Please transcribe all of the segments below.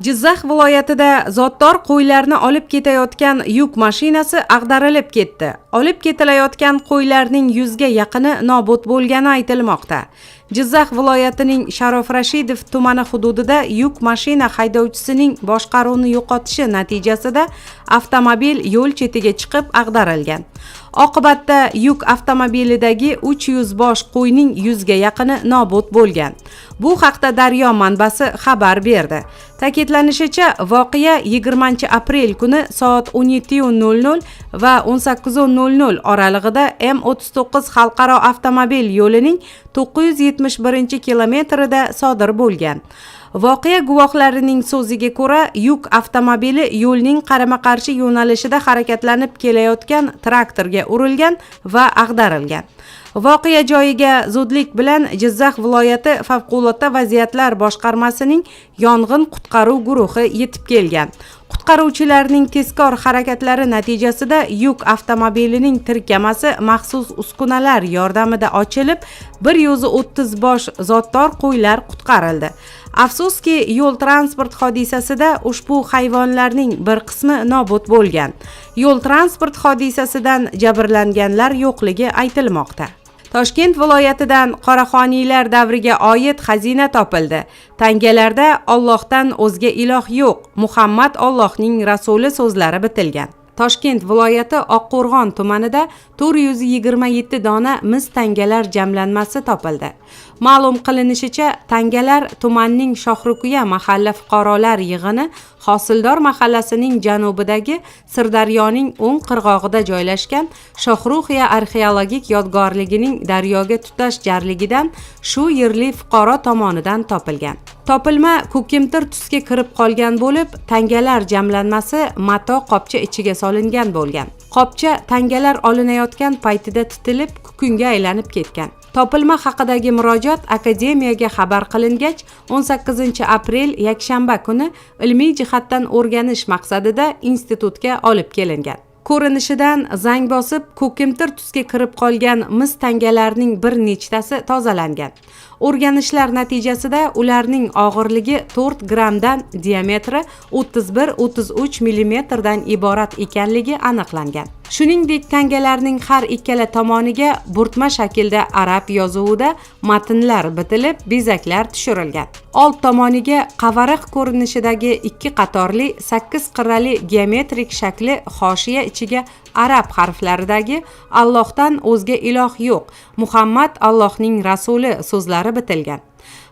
Jizzax viloyatida zotdor qo'ylarni olib ketayotgan yuk mashinasi ag'darilib ketdi. Olib ketilayotgan qo'ylarning 100 ga yaqini nobud bo'lgani aytilmoqda. Jizzax viloyatining Sharof Rashidov tumani hududida yuk mashina haydovchisining boshqaruvni yo'qotishi natijasida avtomobil yo'l chetiga chiqib ag'darilgan. Oqibatda yuk avtomobilidagi 300 bosh qo'yning 100 ga yaqini nobud bo'lgan. Bu haqda Daryo manbasi xabar berdi. Ta'kidlanishicha, voqea 20-aprel kuni soat 17:00 va 18:00 oralig'ida M39 xalqaro avtomobil yo'lining 971-kilometrida sodir bo'lgan. Voqea guvohlarining so'ziga ko'ra, yuk avtomobili yo'lning qarama-qarshi yo'nalishida harakatlanib kelayotgan traktorga urilgan va ag'darilgan. Voqea joyiga zudlik bilan Jizzax viloyati favqulodda vaziyatlar boshqarmasining yong'in qutqaruv guruhi yetib kelgan. Qutqaruvchilarning tezkor harakatlari natijasida yuk avtomobilining tirkamasi maxsus uskunalar yordamida ochilib, 130 bosh zotdor qo'ylar qutqarildi. Afsuski, yo'l transport hodisasida ushbu hayvonlarning bir qismi nobud bo'lgan. Yo'l transport hodisasidan jabrlanganlar yo'qligi aytilmoqda. Toshkent viloyatidan Qoraxoniylar davriga oid xazina topildi. Tangalarda "Allohdan o'zga iloh yo'q, Muhammad Allohning rasuli" so'zlari bitilgan. Toshkent viloyati Oqqo'rg'on tumanida 427 dona mis tangalar jamlanmasi topildi. Ma'lum qilinishicha, tangalar tumanning Shohrukiya mahalla fuqarolar yig'ini Hosildor mahallasining janubidagi Sirdaryoning o'ng qirg'og'ida joylashgan Shohruxiya arxeologik yodgorligining daryoga tutash jarligidan shu yerli fuqaro tomonidan topilgan. Topilma ko'kimtir tusga kirib qolgan bo'lib, tangalar jamlanmasi mato qopcha ichiga solingan bo'lgan. Qopcha tangalar olinayotgan paytida titilib, kukunga aylanib ketgan. Topilma haqidagi murojaat akademiyaga xabar qilingach, 18 aprel yakshanba kuni ilmiy jihatdan o'rganish maqsadida institutga olib kelingan. Ko'rinishidan zang bosib, ko'kimtir tusga kirib qolgan mis tangalarning bir nechtasi tozalangan. O'rganishlar natijasida ularning og'irligi 4 grammdan, diametri 31-33 millimetrdan iborat ekanligi aniqlangan. Shuningdek, tangalarning har ikkala tomoniga burtma shaklda arab yozuvida matnlar bitilib, bezaklar tushirilgan. Old tomoniga qavariq ko'rinishidagi ikki qatorli sakkiz qirrali geometrik shakli hoshiya ichiga arab harflaridagi "Allohdan o'zga iloh yo'q, Muhammad Allohning rasuli" so'zlari bitilgan.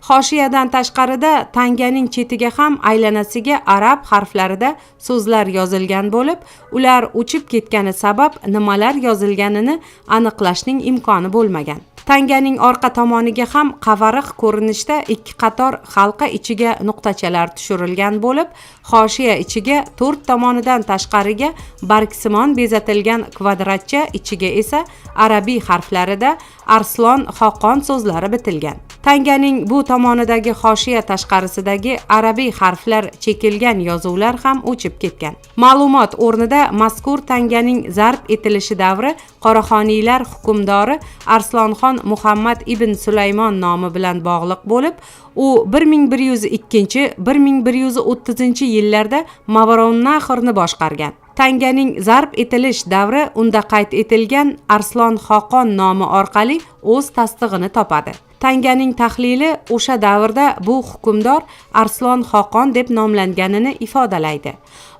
Hoshiyadan tashqarida tanganing chetiga ham aylanasiga arab harflarida so'zlar yozilgan bo'lib, ular o'chib ketgani sabab nimalar yozilganini aniqlashning imkoni bo'lmagan. Tanganing orqa tomoniga ham qavariq ko'rinishda ikki qator halqa ichiga nuqtachalar tushirilgan bo'lib, hoshiya ichiga to'rt tomonidan tashqariga bargsimon bezatilgan kvadratcha ichiga esa arabiy harflarida "Arslon Xoqon" so'zlari bitilgan. Tanganing bu tomonidagi hoshiya tashqarisidagi arabiy harflar chekilgan yozuvlar ham o'chib ketgan. Ma'lumot o'rnida, mazkur tanganing zarb etilishi davri Qoraxoniylar hukmdori Arslonxon Muhammad ibn Sulaymon nomi bilan bog'liq bo'lib, u 1102-1130 yillarda Mavaronnahrni boshqargan. Tanganing zarb etilish davri unda qayd etilgan Arslon Xoqon nomi orqali o'z tasdig'ini topadi. Tanganing tahlili o'sha davrda bu hukmdor Arslon Xoqon deb nomlanganini ifodalaydi.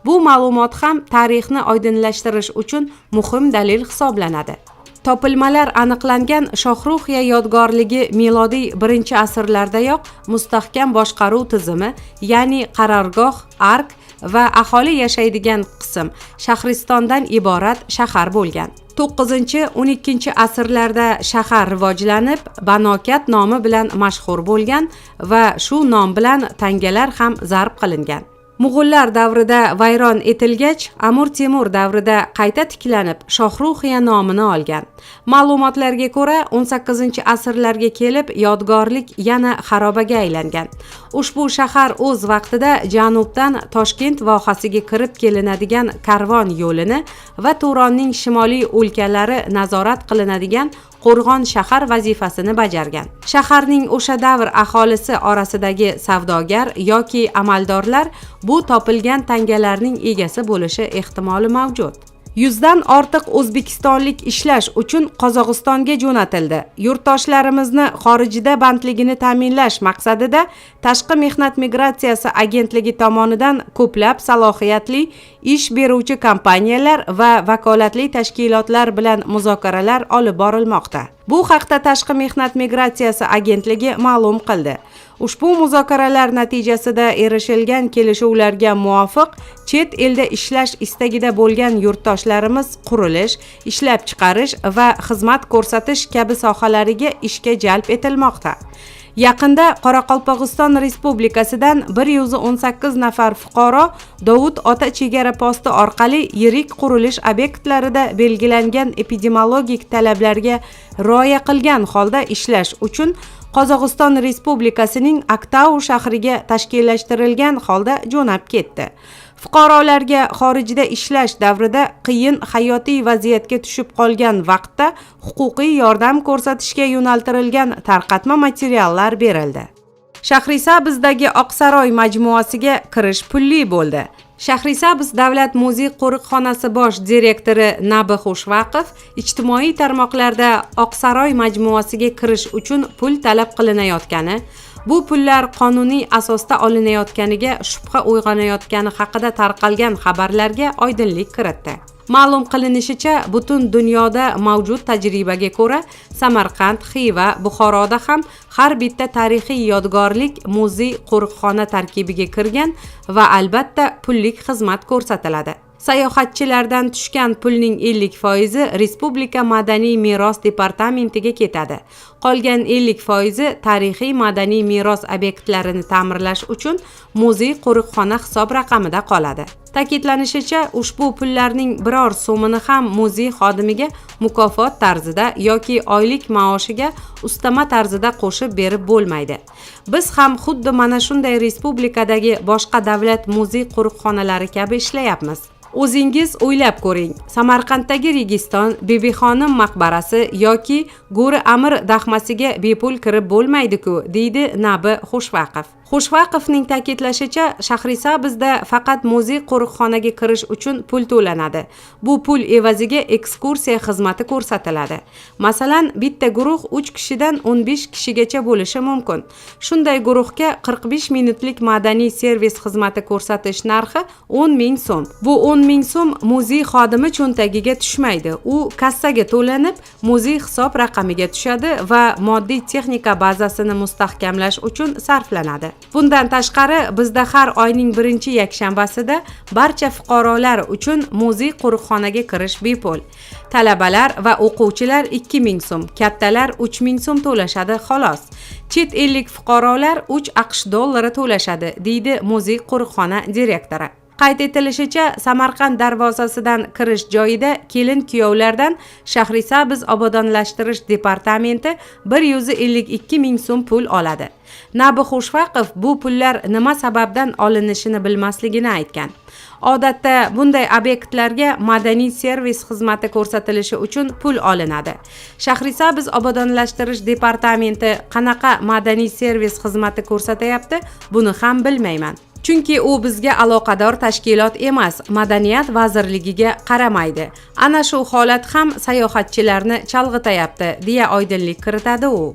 Bu ma'lumot ham tarixni oydinlashtirish uchun muhim dalil hisoblanadi. Topilmalar aniqlangan Shohruxiya yodgorligi milodiy birinchi asrlardayoq mustahkam boshqaruv tizimi, ya'ni qarorgoh, ark va aholi yashaydigan qism shahristondan iborat shahar bo'lgan. 9-12 asrlarda shahar rivojlanib, Banokat nomi bilan mashhur bo'lgan va shu nom bilan tangalar ham zarb qilingan. Mo'g'ullar davrida vayron etilgach, Amir Temur davrida qayta tiklanib, Shohruxiya nomini olgan. Ma'lumotlarga ko'ra, 18 asrlarga kelib yodgorlik yana xarobaga aylangan. Ushbu shahar o'z vaqtida janubdan Toshkent vohasiga kirib kelinadigan karvon yo'lini va Turonning shimoliy o'lkalari nazorat qilinadigan qo'rg'on shahar vazifasini bajargan. Shaharning o'sha davr aholisi orasidagi savdogar yoki amaldorlar bu topilgan tangalarning egasi bo'lishi ehtimoli mavjud. 100 dan ortiq o'zbekistonlik ishlash uchun Qozog'istonga jo'natildi. Yurtdoshlarimizni xorijda bandligini ta'minlash maqsadida Tashqi mehnat migratsiyasi agentligi tomonidan ko'plab salohiyatli ish beruvchi kompaniyalar va vakolatli tashkilotlar bilan muzokaralar olib borilmoqda. Bu haqda Tashqi mehnat migratsiyasi agentligi ma'lum qildi. Ushbu muzokaralar natijasida erishilgan kelishuvlarga muvofiq chet elda ishlash istagida bo'lgan yurtdoshlarimiz qurilish, ishlab chiqarish va xizmat ko'rsatish kabi sohalariga ishga jalb etilmoqda. Yaqinda Qoraqalpog'iston Respublikasidan 118 nafar fuqaro Dovud ota chegara posti orqali yirik qurilish obyektlarida belgilangan epidemiologik talablarga rioya qilgan holda ishlash uchun Qozog'iston Respublikasining Aktau shahriga tashkillashtirilgan holda jo'nab ketdi. Fuqarolarga xorijda ishlash davrida qiyin hayotiy vaziyatga tushib qolgan vaqtda huquqiy yordam ko'rsatishga yo'naltirilgan tarqatma materiallar berildi. Shahrisabzdagi Oqsaroy majmuasiga kirish pulli bo'ldi. Shahrisabz davlat muzey qo'riqxonasi bosh direktori Nabi Xushvaqov ijtimoiy tarmoqlarda Oqsaroy majmuasiga kirish uchun pul talab qilinayotgani, bu pullar qonuniy asosda olinayotganiga shubha uyg'onayotgani haqida tarqalgan xabarlarga oydinlik kiritdi. Ma'lum qilinishicha, butun dunyoda mavjud tajribaga ko'ra, Samarqand, Xiva, Buxoroda ham har bitta tarixiy yodgorlik muzey qo'riqxona tarkibiga kirgan va albatta pullik xizmat ko'rsatiladi. Sayohatchilardan tushgan pulning 50% Respublika madaniy meros departamentiga ketadi. Qolgan 50% tarixiy madaniy meros obyektlarini ta'mirlash uchun muzey qo'riqxona hisob raqamida qoladi. Ta'kidlanishicha, ushbu pullarning biror so'mini ham muzey xodimiga mukofot tarzida yoki oylik maoshiga ustama tarzida qo'shib berib bo'lmaydi. Biz ham xuddi mana shunday respublikadagi boshqa davlat muzey qo'riqxonalari kabi ishlayapmiz. O'zingiz o'ylab ko'ring, Samarqanddagi Registon, Bibixonim maqbarasi yoki Go'ri Amir daxmasiga bepul kirib bo'lmaydi-ku, deydi Nabi Xushvaqov. Xushvaqovning ta'kidlashicha, Shahrisabzda faqat muzey qo'riqxonaga kirish uchun pul to'lanadi. Bu pul evaziga ekskursiya xizmati ko'rsatiladi. Masalan, bitta guruh 3 kishidan 15 kishigacha bo'lishi mumkin. Shunday guruhga 45 minutlik madaniy servis xizmati ko'rsatish narxi 10 ming so'm. Bu 10 ming so'm muzey xodimi cho'ntagiga tushmaydi. U kassaga to'lanib, muzey hisob raqamiga tushadi va moddiy texnika bazasini mustahkamlash uchun sarflanadi. Bundan tashqari, bizda har oyning birinchi yakshanbasida barcha fuqarolar uchun muzey qo'riqxonaga kirish bepul. Talabalar va o'quvchilar 2000 so'm, kattalar 3000 so'm to'lashadi xolos. Chet ellik fuqarolar 3 AQSh dollari to'lashadi, deydi muzey qo'riqxona direktori. Qayd etilishicha, Samarqand darvozasidan kirish joyida kelin kuyovlardan Shahrisabz obodonlashtirish departamenti 152 ming so'm pul oladi. Nabi Xushvaqov bu pullar nima sababdan olinishini bilmasligini aytgan. Odatda bunday obyektlarga madaniy servis xizmati ko'rsatilishi uchun pul olinadi. Shahrisabz obodonlashtirish departamenti qanaqa madaniy servis xizmati ko'rsatayapti, buni ham bilmayman. Chunki u bizga aloqador tashkilot emas, Madaniyat vazirligiga qaramaydi. Ana shu holat ham sayohatchilarni chalg'itayapti, deya oydinlik kiritadi u.